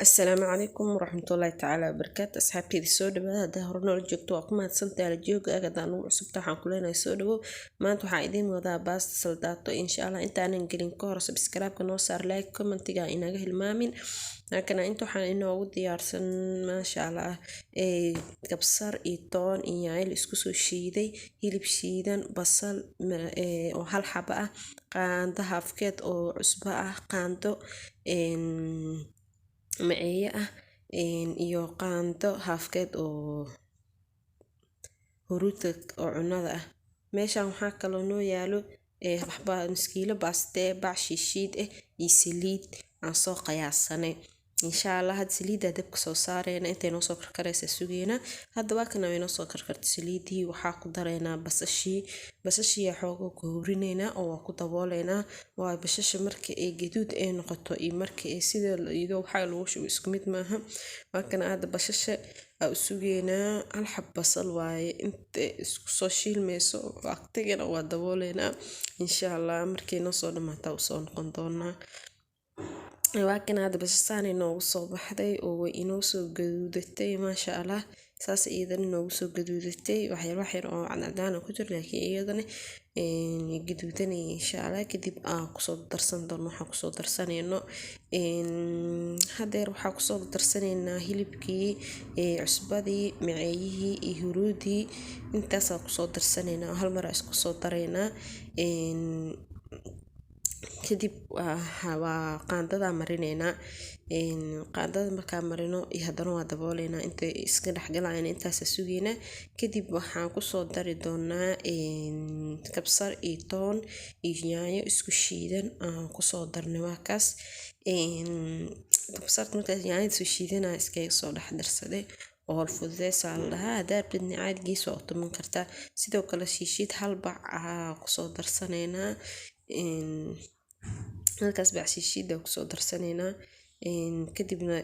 Asalaamu calaykum waraxmatullaahi tacaala wabarakaatu. Asxaabteyda, soo dhawaada. Haddaa hore noola joogto, waa ku mahadsantahay la joogaaga. Haddaan ugu cusubta, waxaan ku leenahay soo dhawow. Maanta waxaan idiin wadaa baasta saldaato, insha Allah. Intaanan gelin ka hor, subscribe-ka noo saar, like, commentiga inaga hilmaamin. Halkana inta waxaan inoogu diyaarsan, maasha Allah, kabsar iyo toon iyo yaanyo la isku soo shiiday, hilib shiidan, basal oo hal xabo ah, qaando haafkeed oo cusbo ah, qaando maceeyo ah iyo qaando haafkeed oo huruudka oo cunada ah. Meeshan waxaa kaloo noo yaalo nuskiilo baaste, bac shiishiid ah iyo saliid aan soo qiyaasanay, insha Allah. Hadda saliidda dabka soo saareyna, intay noo soo karkaraysa sugeynaa. Hadda waa kana, way noo soo karkartay saliiddii. Waxaa ku dareynaa basashii. Basashii xoogaa ku hurinaynaa oo waa ku dabooleynaa. Waa basasha marka ay gaduud ay noqoto iyo marka ay sida iyadoo waxaa lagu shubo isku mid maaha. Waa kana, hadda basasha aa u sugeynaa. Hal xab basal waaye. Inta isku soo shiilmayso waqtigana waa dabooleynaa, insha Allah. Markay noo soo dhamaataa usoo noqon doonaa. Waa kana, hadda basashaan inoogu soo baxday oo way inoo soo gaduudatay, maasha Allah. Saas iyadana inoogu soo gaduudatay. Waxyar waxyar oo cadcadaan ku jiro, laakiin iyadana way gaduudanaya, insha Allah. Kadib aan kusoo darsan doono. Waxaan kusoo darsanayno hadeer, waxaa kusoo darsanaynaa hilibkii, cusbadii, maceeyihii iyo huruudii. Intaasaa kusoo darsanaynaa, hal mar isku soo daraynaa. Kadib waa qaandada marineynaa. Qaandada markaan marino iyo haddana waa dabooleynaa intay iska dhexgalayaan. Intaasa sugeynaa. Kadib waxaan kusoo dari doonaa kabsar iyo toon iyo yaanyo isku shiidan aan kusoo darnay. Waa kaas kabsarta. Markaas yaanyada soo shiidanaa iskaga soo dhex darsaday oo hol fududeysaa la dhahaa. Haddaa rabtidna caadigiis waa u tuman kartaa. Sidoo kale shiishiid hal bac aa kusoo darsaneynaa. Halkaas bac shiishiida kusoo darsaneynaa. Kadibna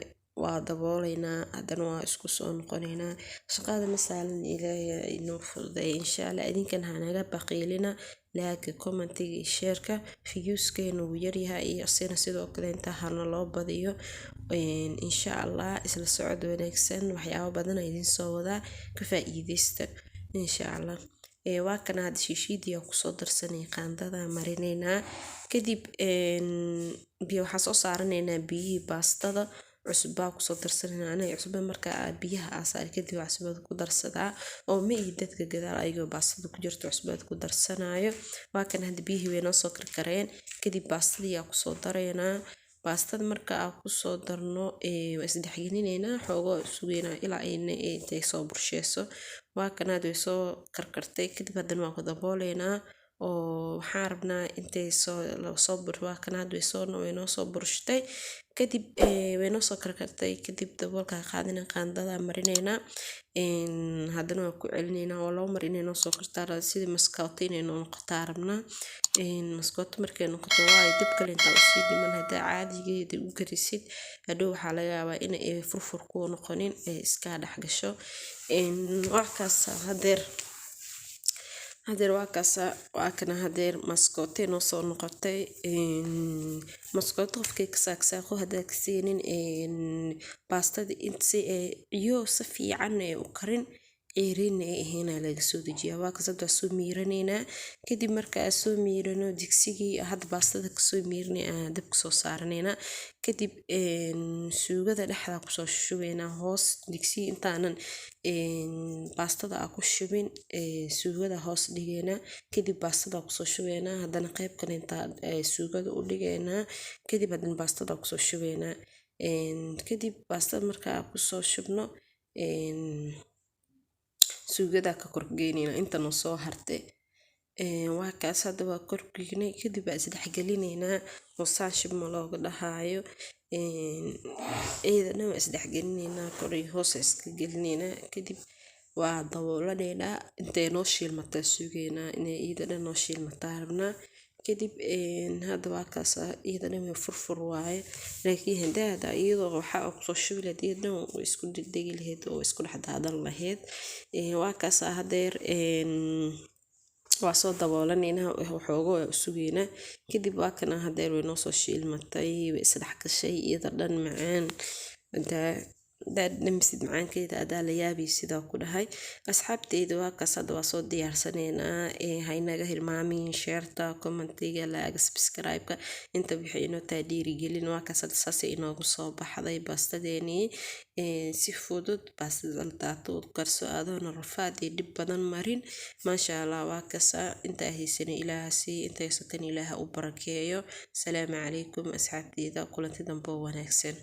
waa dabooleynaa, haddana waa isku soo noqoneynaa. Shaqada ma sahlan, Ilaahay inoo fududeeyo, insha Allah. Idinkana hanaga baqiilina like, commentiga iyo shareka. Viewskeena wuu yaryahay iyo isina sidoo kale inta hana loo badiyo, insha Allah. Isla socod wanaagsan. Waxyaabo badan idiin soo wadaa, ka faa'iideysta, insha Allah. Waa kana, hadda shiishiidii kusoo darsanay, qaandada marineynaa. Kadib biyo waxaa soo saaraneynaa, biyihii baastada. Cusbaa kusoo darsanayna. Aniga cusba marka biyaha aa saar kadib cusbada ku darsadaa, oo ma ihi dadka gadaal ayagoo baastada ku jirto cusbada ku darsanaayo. Waa kan, hadda biyihii way noo soo karkareen. Kadib baastadii aa kusoo dareynaa. Baastada marka aa kusoo darno, waa isdhexgelineynaa, xoogoo sugeynaa ilaa intay soo bursheyso. Waa kan, hadda way soo karkartay. Kadib haddana waa ku dabooleynaa oo waxaan rabnaa intay soo bur. Waa kan, hadda way noo soo burshtay. Kadib way noo soo karkartay. Kadib daboolka qaadina, qaandada marineynaa, haddana waa ku celineynaa oo laba mar inay noo soo kartaa, sidii maskooto inay noo noqotaa rabnaa. Maskooto markay noqoto, waayo dab kale intaa usii dhiman. Haddaa caadigeeda u karisid, hadhow waxaa laga yaabaa in ay furfur kuu noqonin, ay iska dhex gasho. Waa kaas hadeer. Hadeer waa kaasa. Waa kana, hadeer maskoote noo soo noqotay. Maskooto qofkii kasaaqsaaqo haddaa kaseenin, baastada inta ciyo si fiican ay u karin, ceeriinna ay ahayn laga soo dejiyaa. Waa kaas, hadda waa soo miiraneynaa. Kadib marka aan soo miirano, digsigii hadda baastada kasoo miiranay aan dabka soo saaraneynaa. Kadib suugada dhexda kusoo shubeynaa hoos digsiga. Intaanan baastada aa ku shubin, suugada hoos dhigeynaa. Kadib baastada kusoo shubeynaa. Haddana qayb kale intaa suugada u dhigeynaa. Kadib haddana baastada kusoo shubeynaa. Kadib baastada marka aa kusoo shubno, suugada ka korgeynayna inta noo soo hartay. Waa kaas, hadda waa korgeynay. Kadib waa isdhexgelineynaa oo saan shub ma looga dhahaayo. Iyada dhan waa isdhexgelineynaa, kor iyo hoos iska gelineynaa. Kadib waa daboolaneynaa, intay noo shiilmataa sugeynaa. Inay iyada dhan noo shiilmataa rabnaa. Kadib hadda waa kaas, iyada dhan way furfur waaye, laakiin hadaa hada iyadoo waxaa kusoo shubi lahayd, iyada dhan way isku dhegdhegi lahayd oo isku dhex daadan lahayd. Waa kaas, hadeer waa soo daboolaneynaa, waxoogo waa sugeynaa. Kadib waa kana, hadeer way noo soo shiilmatay, way isdhex gashay iyada dhan macaan. Intaa hadaad dhamisid macaankeeda, adaa la yaabi sidaa ku dhahay. Asxaabteyda, waa kaas, hadda waa soo diyaarsanaynaa. Haynaga hilmaamin share-ta, comment-iga, like-ga, subscribe-ka. Inta waxay inoo tahay dhiirigelin. Waa kaas, hadda saasay inoogu soo baxday baastadeenii. Si fudud baastada altaato u karso adoona rafaad iyo dhib badan marin. Maasha Allah, waa kasa. Intaa haysanin Ilaaha siiyo, inta haysatan Ilaaha u barakeeyo. Salaamu calaykum asxaabteyda, kulanti dambe oo wanaagsan.